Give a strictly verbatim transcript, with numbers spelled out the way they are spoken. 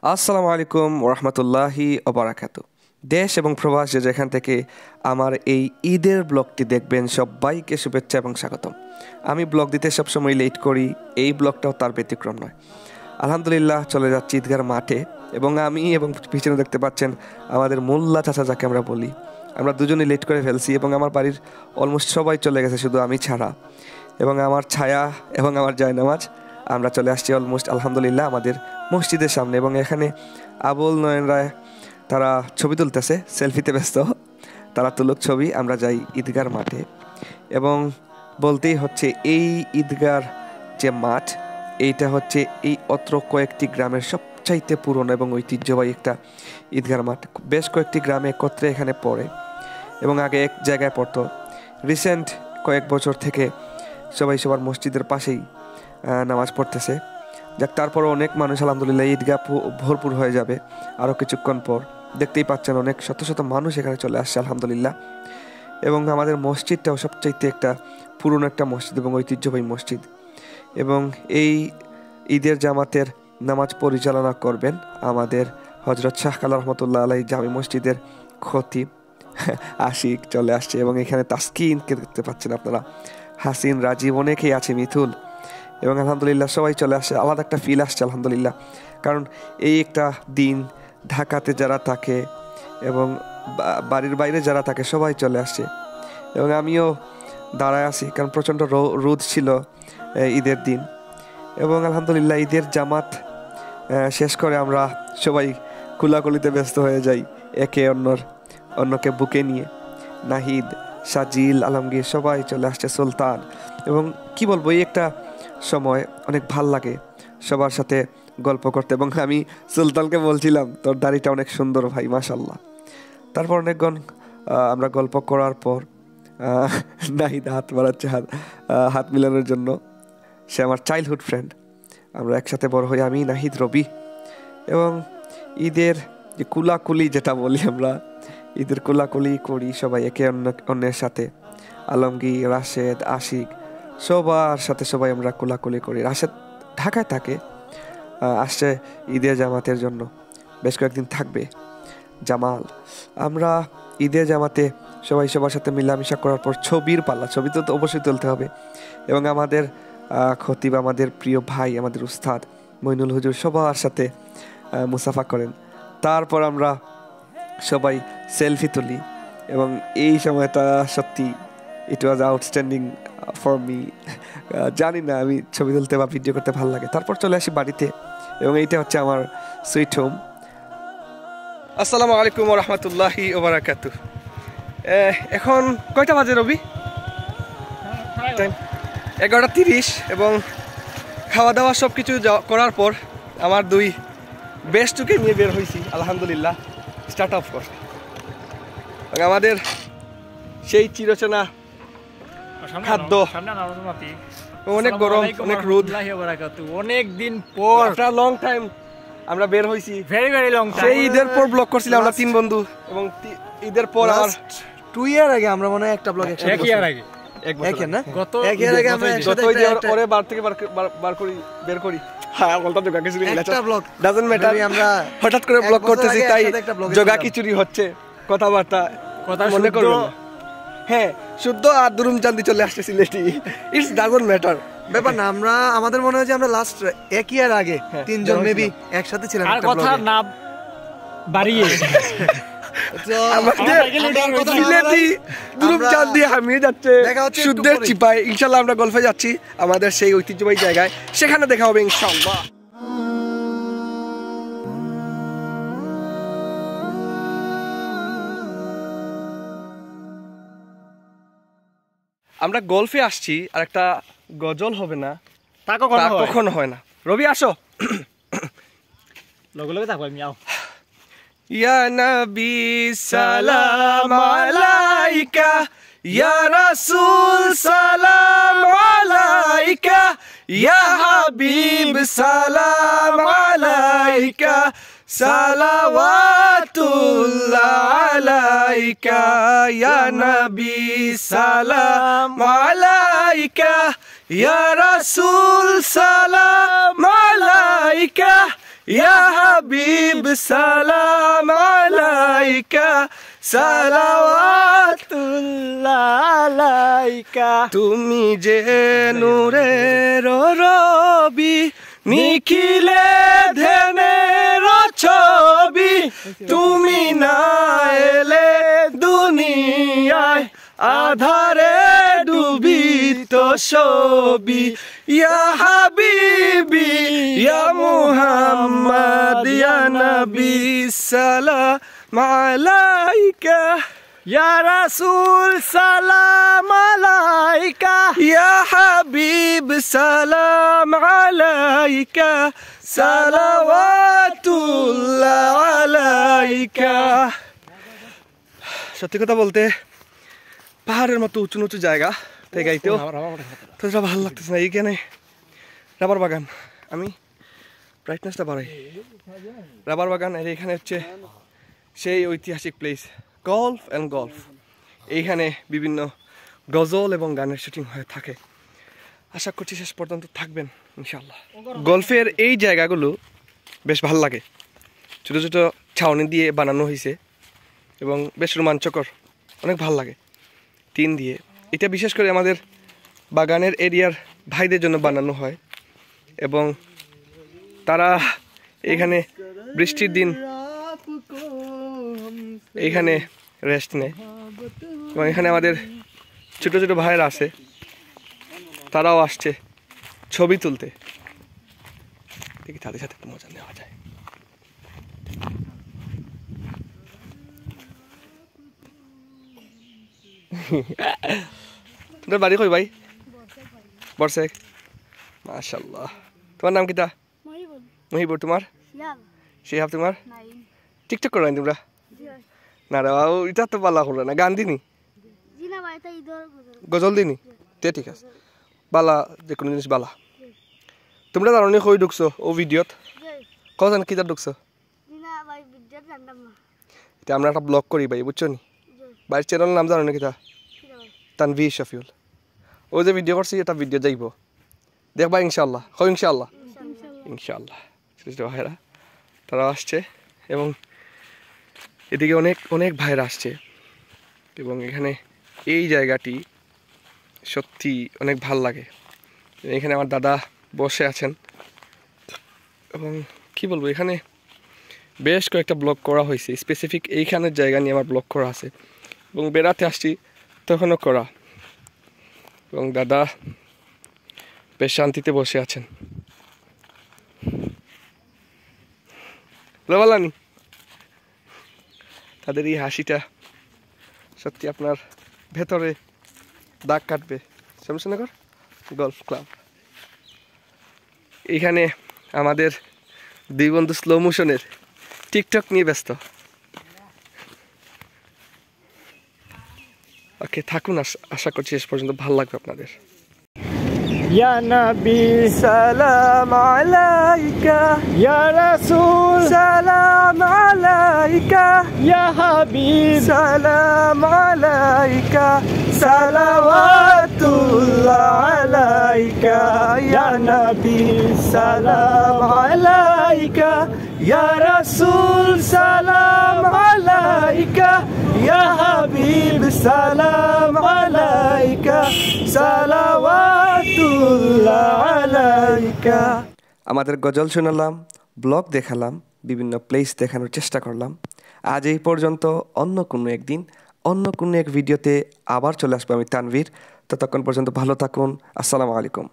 আসসালামু আলাইকুম ওরহমতুল্লাহি ওবারাকাতু। দেশ এবং প্রবাস যে যেখান থেকে আমার এই ঈদের ব্লগটি দেখবেন, সবাইকে শুভেচ্ছা এবং স্বাগতম। আমি ব্লগ দিতে সবসময় লেট করি, এই ব্লগটাও তার ব্যতিক্রম নয়। আলহামদুলিল্লাহ, চলে যাচ্ছি ঈদগার মাঠে, এবং আমি এবং পিছনে দেখতে পাচ্ছেন আমাদের মোল্লা চাচা, যাকে আমরা বলি, আমরা দুজনে লেট করে ফেলছি এবং আমার বাড়ির অলমোস্ট সবাই চলে গেছে, শুধু আমি ছাড়া। এবং আমার ছায়া এবং আমার জায়নামাজ, আমরা চলে আসছি অলমোস্ট আলহামদুলিল্লাহ আমাদের মসজিদের সামনে। এবং এখানে আবুল নয়ন রায়, তারা ছবি তুলতেছে, সেলফিতে ব্যস্ত। তারা তুলুক ছবি, আমরা যাই ঈদগার মাঠে। এবং বলতেই হচ্ছে, এই ঈদগার যে মাঠ, এইটা হচ্ছে এই অত্র কয়েকটি গ্রামের সবচাইতে পুরনো এবং ঐতিহ্যবাহী একটা ঈদগার মাঠ। বেশ কয়েকটি গ্রামে একত্রে এখানে পড়ে এবং আগে এক জায়গায় পড়তো। রিসেন্ট কয়েক বছর থেকে সবাই সবার মসজিদের পাশেই আহ, নামাজ পড়তেছে। যাক, তারপরও অনেক মানুষ আলহামদুলিল্লাহ, ঈদগাহ পু- ভরপুর হয়ে যাবে আরও কিছুক্ষণ পর। দেখতেই পাচ্ছেন, অনেক শত শত মানুষ এখানে চলে আসছে আলহামদুলিল্লাহ। এবং আমাদের মসজিদটাও সবচাইতে একটা পুরনো একটা মসজিদ এবং ঐতিহ্যবাহী মসজিদ। এবং এই ঈদের জামাতের নামাজ পরিচালনা করবেন আমাদের হজরত শাহ কালা রহমতুল্লাহ আলাই জামি মসজিদের খতিব আশিক চলে আসছে। এবং এখানে তাসকিনকে দেখতে পাচ্ছেন আপনারা, হাসিন, রাজীব, অনেকেই আছে, মিথুল। এবং আলহামদুলিল্লাহ সবাই চলে আসছে, আলাদা একটা ফিল আসছে আলহামদুলিল্লাহ। কারণ এই একটা দিন, ঢাকাতে যারা থাকে এবং বা- বাড়ির বাইরে যারা থাকে, সবাই চলে আসছে। এবং আমিও দাঁড়ায় আছি, কারণ প্রচণ্ড রো- রোদ ছিল আহ, ঈদের দিন। এবং আলহামদুলিল্লাহ, ঈদের জামাত আহ, শেষ করে আমরা সবাই কুলাকুলিতে ব্যস্ত হয়ে যাই, একে অন্যর অন্যকে বুকে নিয়ে। নাহিদ, সাজিল, আলমগীর সবাই চলে আসছে, সুলতান। এবং কি বলবো, এই একটা সময় অনেক ভাল লাগে সবার সাথে গল্প করতে। এবং আমি সুলতানকে বলছিলাম, "তোর দাড়িটা অনেক সুন্দর ভাই, মাশাল্লাহ।" তারপর অনেকক্ষণ আহ, আমরা গল্প করার পর আহ, নাহিদ হাত বাড়াচ্ছে, হাত আহ, হাত মিলানোর জন্য। সে আমার চাইল্ডহুড ফ্রেন্ড, আমরা একসাথে বড় হই, আমি, নাহিদ, রবি। এবং ঈদের যে কুলাকুলি যেটা বলি আমরা, ঈদের কুলাকুলি করি সবাই একে অন্য অন্যের সাথে। আলমগীর, রাশেদ, আশিক, সবার সাথে সবাই আমরা কুলাকুলি করি। রাশেদ ঢাকায় থাকে, আহ, আসছে ঈদের জামাতের জন্য, বেশ কয়েকদিন থাকবে। জামাল, আমরা ঈদের জামাতে সবাই সবার সাথে মিলামিশা করার পর ছবির পালা, ছবি তো, তো অবশ্যই তুলতে হবে। এবং আমাদের আহ, খতিব, আমাদের প্রিয় ভাই, আমাদের উস্তাদ মইনুল হুজুর সবার সাথে আহ, মুসাফা করেন। তারপর আমরা সবাই সেলফি তুলি এবং এই সময়টা সত্যি, it was outstanding for me। জানি না, আমি ছবি তুলতে বা ভিডিও করতে ভালো লাগে। তারপর চলে আসি বাড়িতে এবং এইটা হচ্ছে আমার সুইট হোম। আসসালামু আলাইকুম ওয়া রাহমাতুল্লাহি ওয়া বারাকাতুহু। এখন কয়টা বাজে, রবি? টাইম এগারোটা তিরিশ এবং খাওয়া দাওয়া সব কিছু করার পর আমার দুই বেস্টুকে নিয়ে বের হইছি আলহামদুলিল্লাহ। স্টার্ট অফ কর। এবং আমাদের সেই চিরচেনা খাদ্য। অনেক গরম, অনেক রোদ। অনেক দিন পর। আফটার লং টাইম আমরা বের হইছি। Very very long time. সেই ঈদের পর ব্লগ করছিলাম আমরা তিন বন্ধু, এবং তি- ঈদের পর আমার টু ইয়ার আগে আমরা মনে হয় একটা ব্লগ একসাথে এক ইয়ার আগে। এক বছর এক ইয়ার না? গত এক ইয়ার আগে আমরা গত একসাথে ঈদে একটা- ওরে বার থেকে বার বার- বার করি, বের করি। হ্যাঁ, বলতাম তো কাকে চুরি একটা ব্লগ। Doesn't matter। আমরা হঠাৎ করে এক ব্লগ বছর করতেছি, আগে তাই একসাথে একটা ব্লগে জগা ছিলাম। কি চুরি হচ্ছে, কথাবার্তা কথা মনে শুদ্ধ। করবেন না। হ্যাঁ, শুদ্ধ আর দুরুম চান্দি চলে আসছে সিলেটি। It doesn't matter। ব্যাপার না, আমরা, আমাদের মনে হয় যে আমরা লাস্ট এক ইয়ার আগে হ্যাঁ, তিনজন বের মেবি হয়েছিলাম। একসাথে ছিলাম আর একটা কথা ব্লগে। না বাড়িয়ে। তো আমাদের আমরা কথা সিলেটি আমরা দুরুম আমরা চান্দি হামিয়ে যাচ্ছে দেখা হচ্ছে একটু শুদ্ধের পরে। চিপায়। ইনশাল্লাহ আমরা গলফে যাচ্ছি, আমাদের সেই ঐতিহ্যবাহী জায়গায়, সেখানে দেখা হবে ইনশাল্লাহ। আমরা গলফে আসছি, আর একটা গজল হবে না, তা কখনো তা হয়? কখনো হয় না। রবি, আসো। লগে লগে থাকো, আমি আও। ইয়া নবী সালাম আলাইকা, ইয়া রাসূল সালাম আলাইকা, ইয়া হাবিব সালাম আলাইকা, সালাওয়াতুল্লাহ আলাইকা, ইয়া নবী সালাম আলাইকা, ইয়া রাসূল সালাম আলাইকা, ইয়া হাবিব সালাম আলাইকা, সালাওয়াতুল্লাহ আলাইকা। তুমি যে নূরের রবি, নিখিলে ধ্যানের ছবি, তুমি না এলে দুনিয়ায় আধারে ডুবিত সবই। ইয়া হাবিবি, ইয়া মুহাম্মদ, ইয়া নবী, সালাম আলাইকা। ইয়া রাসূল, সালাম আলাইকা। ইয়া হাবিব, সালাম আলাইকা, সালাওয়াতুল্লাহ আলাইকা। সত্যি কথা বলতে, পাহাড়ের মতো উঁচু নিচু জায়গা, তাই গাইতেও ততটা ভালো লাগতেছে না। এইখানে রাবার বাগান, আমি ব্রাইটনেসটা বাড়াই। রাবার বাগান, আর এখানে হচ্ছে সেই ঐতিহাসিক প্লেস, গল্ফ অ্যান্ড গল্ফ। এইখানে বিভিন্ন গজল এবং গানের শুটিং হয়ে থাকে। আশা করছি শেষ পর্যন্ত থাকবেন ইনশাআল্লাহ। গল্ফের এই জায়গাগুলো বেশ ভালো লাগে, ছোটো ছোটো ছাউনি দিয়ে বানানো হয়েছে এবং বেশ রোমাঞ্চকর, অনেক ভালো লাগে। টিন দিয়ে, এটা বিশেষ করে আমাদের বাগানের এরিয়ার ভাইদের জন্য বানানো হয় এবং তারা এখানে বৃষ্টির দিন এইখানে রেস্ট নেয়। এবং এখানে আমাদের ছোটো ছোটো ভাইয়েরা আছে, তারাও আসছে ছবি তুলতে। দেখি তাদের সাথে একটু মজা নেওয়া যায়। তোর বাড়ি কই ভাই? বরশেখ। মাশাআল্লাহ। তোমার নাম কিতা? মহিবুর। মহিবুর, তোমার? শিহাব। শিহাব তোমার? নাইন। টিকটক করো না তোমরা? জি ভাই। না রে বাবু, এটা তো বালা করো না। গান দিনি? জি না ভাই, এটা ঈদর গজল। গজল দিনি? তে ঠিক আছে। বালা, যে কোনো জিনিস বালা। তোমরা জানো নি কই ঢুকছো ও ভিডিওত? জি। কখন কিতা ঢুকছো? জি না ভাই, ভিডিওত জানতাম না। এটা আমরা একটা ব্লগ করি ভাই, বুঝছো নি? জি। ভাইর চ্যানেল নাম জানো নি কিতা? কিতা ভাই? তানভীর শফিউল। ও যে ভিডিও করছি, এটা ভিডিও যাইবো। দেখবা ইনশাআল্লাহ। কও ইনশাআল্লাহ। ইনশাআল্লাহ। ইনশাআল্লাহ। ছোট ছোট ভাইরা, তারা আসছে এবং এদিকে অনেক, অনেক ভাইরা আসছে এবং এখানে এই জায়গাটি সত্যি অনেক ভালো লাগে। এখানে আমার দাদা বসে আছেন এবং কি বলবো, এখানে বেশ কয়েকটা ব্লগ করা হয়েছে, স্পেসিফিক এইখানের জায়গা নিয়ে আমার ব্লগ করা আছে এবং বেড়াতে আসছি তখনও করা। এবং দাদা বেশ শান্তিতে বসে আছেন। লো বালানি, তাদের এই হাসিটা সত্যি আপনার ভেতরে দাগ কাটবে। Shamshernagar golf club. এখানে আমাদের দুই বন্ধু স্লো মোশনের টিকটক নিয়ে ব্যস্ত। ওকে, থাকুন, আশ-, আশা করছি শেষ পর্যন্ত ভালো লাগবে আপনাদের। ইয়া নবী সালাম আলাইকা, ইয়া রাসূল সালাম আলাইকা, ইয়া হাবিব সালাম আলাইকা, সালাওয়াতুল্লাহ আলাইকা, ইয়া নবী সালাম আলাইকা, ইয়া রাসূল সালাম আলাইকা, ইয়া হাবিব সালাম আলাইকা, সালাওয়াতুল্লাহ আলাইকা। আমাদের গজল শোনালাম, ব্লগ দেখালাম, বিভিন্ন প্লেস দেখানোর চেষ্টা করলাম। আজ এই পর্যন্ত। অন্য কোনো একদিন, অন্য কোনো এক ভিডিওতে আবার চলে আসবো আমি তানভীর। ততক্ষণ পর্যন্ত ভালো থাকুন। আসসালামু আলাইকুম।